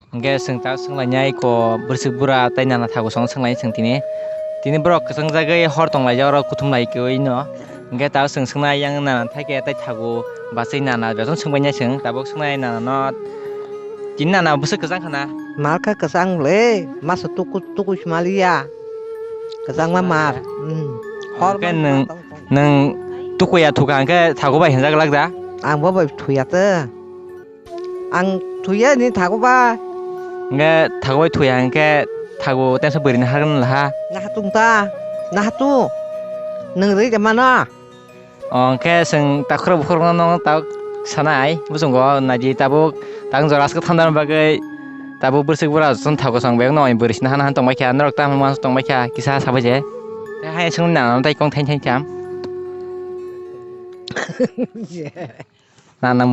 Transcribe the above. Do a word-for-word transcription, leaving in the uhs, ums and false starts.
Hwnkhe chwng ta swnglainai ko bwswk bura tei nana thago song swnglainai chwng tini. Tini borok kwchang jagwi hor tonglaijak oro kuthum lai kwino. Hwnkhe ta chwng swngnai yang nana thaikhe tei thago bachwi nana bejon swngbainai chwng tabuk swngnai nana no. Tini nana bwswk kwchang khana. Malkha kwchang le masa tuku tuku simaliya. Kwchangma mar. Hmm. Hor hwnkhe nwng nwng tukuya thuka hwnkhe thago bai hinjak lak da. Ang bo bai thuya te. Ang thuya ni thago ba. Hwnkhe thago bai thuya hwnkhe thago tensa bwrwi ni hargwn laha. Naha tung ta, naha tu. Nwng rwi de mano. O hwnkhe chwng takhurok bukhurok no tabuk sanai bwswng go naidi tabuk tang jora aswk thandar bagwi tabuk bwswk bura chwng thago chwng bek no bwrwi sina hana han tongbai kha norok tamo ma tongbai kha kisa sabai je. Hai chwng nang tei kong thain thain kham. Nana